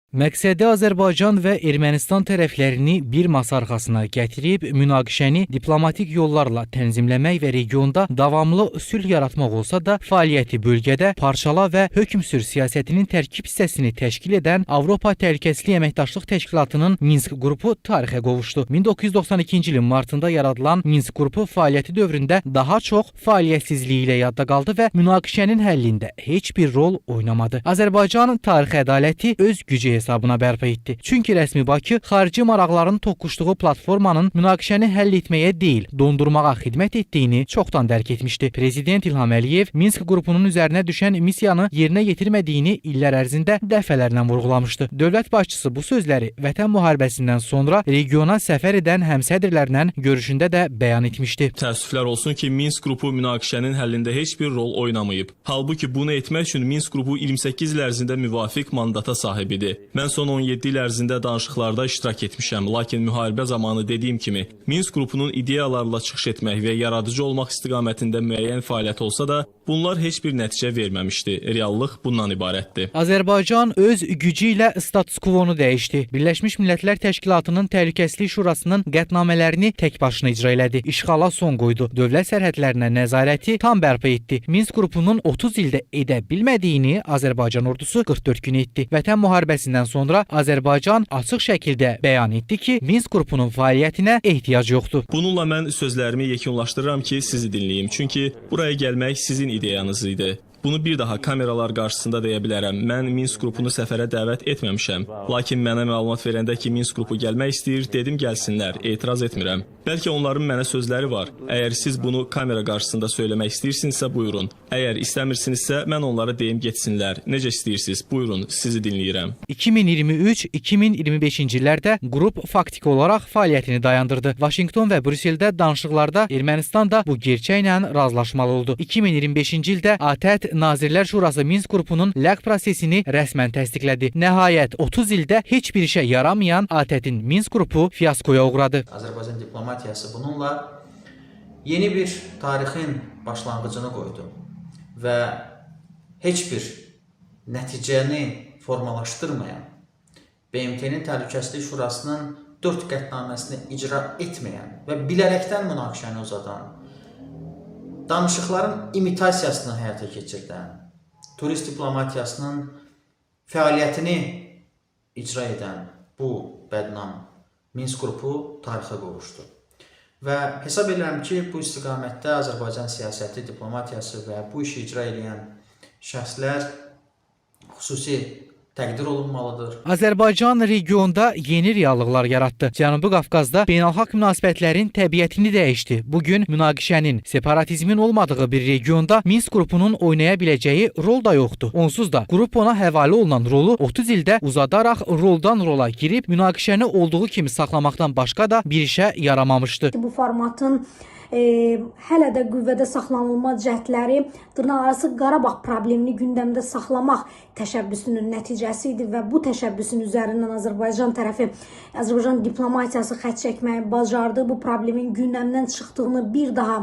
Məqsədi Azərbaycan və Ermənistan tərəflərini bir masa arxasına gətirib münaqişəni diplomatik yollarla tənzimləmək və regionda davamlı sülh yaratmaq olsa da, fəaliyyəti bölgədə parçala və hökm sür siyasətinin tərkib hissəsini təşkil edən Avropa Təhlükəsizlik Əməkdaşlıq Təşkilatının Minsk qrupu tarixə qovuşdu. 1992-ci ilin martında yaradılan Minsk qrupu fəaliyyəti dövründə daha çox fəaliyyətsizliyi ilə yadda qaldı və münaqişənin həllində heç bir rol oynamadı. Azərbaycan tarixi ədaləti öz gücü hesabına bərpa etdi. Çünki rəsmi Bakı xarici maraqların toqquşduğu platformanın münaqişəni həll etməyə deyil, dondurmağa xidmət etdiyini çoxdan dərk etmişdi. Prezident İlham Əliyev Minsk qrupunun üzərinə düşən missiyanı yerinə yetirmədiyini illər ərzində dəfələrlə vurğulamışdı. Dövlət başçısı bu sözləri Vətən müharibəsindən sonra regiona səfər edən həmsədrlərlə görüşündə də bəyan etmişdi. Təəssüflər olsun ki, Minsk qrupu münaqişənin həllində heç bir rol oynamayıb. Halbuki bunu etmək üçün Minsk qrupu 28 il ərzində müvafiq mandata sahib idi. Mən son 17 il ərzində danışıqlarda iştirak etmişəm, lakin müharibə zamanı dediyim kimi, Minsk qrupunun ideyalarla çıxış etmək və yaradıcı olmaq istiqamətində müəyyən fəaliyyət olsa da, bunlar heç bir nəticə verməmişdi. Reallıq bundan ibarətdir. Azərbaycan öz gücü ilə status quo-nu dəyişdi. Birləşmiş Millətlər Təşkilatının Təhlükəsizlik Şurasının qətnamələrini tək başına icra elədi. İşğala son qoydu. Dövlət sərhədlərinə nəzarəti tam bərpa etdi. Minsk qrupunun 30 ildə edə bilmədiyini Azərbaycan ordusu 44 gün etdi. Vətən müharibəsindən sonra Azərbaycan açıq şəkildə bəyan etdi ki, Minsk qrupunun fəaliyyətinə ehtiyac yoxdur. Bununla mən sözlərimi yekunlaşdırıram ki, sizi dinləyim. Çünki buraya gəlmək sizin ideyanız idi. Bunu bir daha kameralar qarşısında deyə bilərəm. Mən Minsk qrupunu səfərə dəvət etməmişəm. Lakin mənə məlumat verəndə ki, Minsk qrupu gəlmək istəyir, dedim gəlsinlər, etiraz etmirəm. Bəlkə onların mənə sözləri var. Əgər siz bunu kamera qarşısında söyləmək istəyirsinizsə, buyurun. Əgər istəmirsinizsə, mən onlara deyim getsinlər. Necə istəyirsiniz? Buyurun, sizi dinləyirəm. 2023-2025-ci illərdə qrup faktiki olaraq fəaliyyətini dayandırdı. Vaşinqton və Brüsseldə danışıqlarda Ermənistan da bu gerçəklə razılaşmalı oldu. 2025-ci ildə ATƏT Nazirlər Şurası Minsk qrupunun ləğv prosesini rəsmən təsdiqlədi. Nəhayət 30 ildə heç bir işə yaramayan ATƏT-in Minsk qrupu fiaskoya uğradı. Azərbaycan diplomatiyası bununla yeni bir tarixin başlanğıcını qoydu və heç bir nəticəni formalaşdırmayan, BMT-nin Təhlükəsizlik Şurasının 4 qətnaməsini icra etməyən və bilərəkdən münaqişəni uzadan, danışıqların imitasiyasını həyata keçirdən, turist diplomatiyasının fəaliyyətini icra edən bu bədnam Minsk qrupu tarixə qovuşdu. Və hesab edirəm ki, bu istiqamətdə Azərbaycan siyasəti, diplomatiyası və bu işi icra edən şəxslər xüsusi təqdir olunmalıdır. Azərbaycan regionda yeni reallıqlar yaratdı. Cənubi Qafqazda beynəlxalq münasibətlərin təbiətini dəyişdi. Bu gün münaqişənin, separatizmin olmadığı bir regionda Minsk qrupunun oynaya biləcəyi rol da yoxdur. Onsuz da qrup ona həvalə olunan rolu 30 ildə uzadaraq roldan rola girib münaqişəni olduğu kimi saxlamaqdan başqa da bir işə yaramamışdı. Bu formatın hələ də qüvvədə saxlanılma cəhdləri dırnaqarası Qarabağ problemini gündəmdə saxlamaq təşəbbüsünün nəticəsi idi və bu təşəbbüsün üzərindən Azərbaycan tərəfi, Azərbaycan diplomatiyası xətt çəkməyi bacardı. Bu problemin gündəmdən çıxdığını bir daha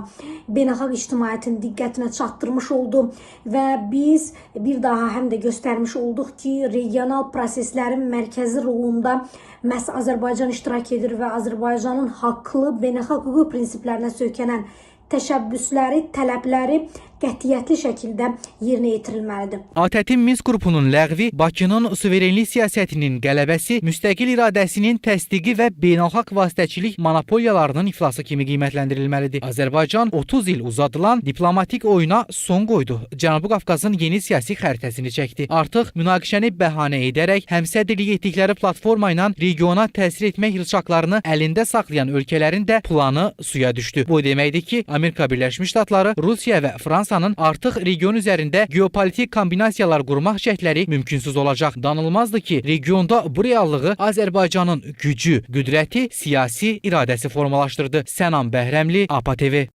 beynəlxalq ictimaiyyətin diqqətinə çatdırmış oldu və biz bir daha həm də göstərmiş olduq ki, regional proseslərin mərkəzi rolunda məhz Azərbaycan iştirak edir və Azərbaycanın haqlı beynəlxalq hüquq prinsiplərinə söykənən təşəbbüsləri, tələbləri qətiyyətli şəkildə yerinə yetirilməlidir. ATƏT-in Minsk qrupunun ləğvi Bakının suverenlik siyasətinin qələbəsi, müstəqil iradəsinin təsdiqi və beynəlxalq vasitəçilik monopoliyalarının iflası kimi qiymətləndirilməlidir. Azərbaycan 30 il uzadılan diplomatik oyuna son qoydu. Cənubi Qafqazın yeni siyasi xəritəsini çəkdi. Artıq münaqişəni bəhanə edərək həmsədrlik etdikləri platforma ilə regiona təsir etmək rıçaqlarını əlində saxlayan ölkələrin də planı suya düşdü. Bu deməkdir ki, Amerika Birləşmiş Ştatları, Rusiya və Fransanın artıq region üzərində geopolitik kombinasiyalar qurmaq cəhdləri mümkünsüz olacaq. Danılmazdır ki, regionda bu reallığı Azərbaycanın gücü, qüdrəti, siyasi iradəsi formalaşdırdı. Sənan Bəhrəmli, APA TV.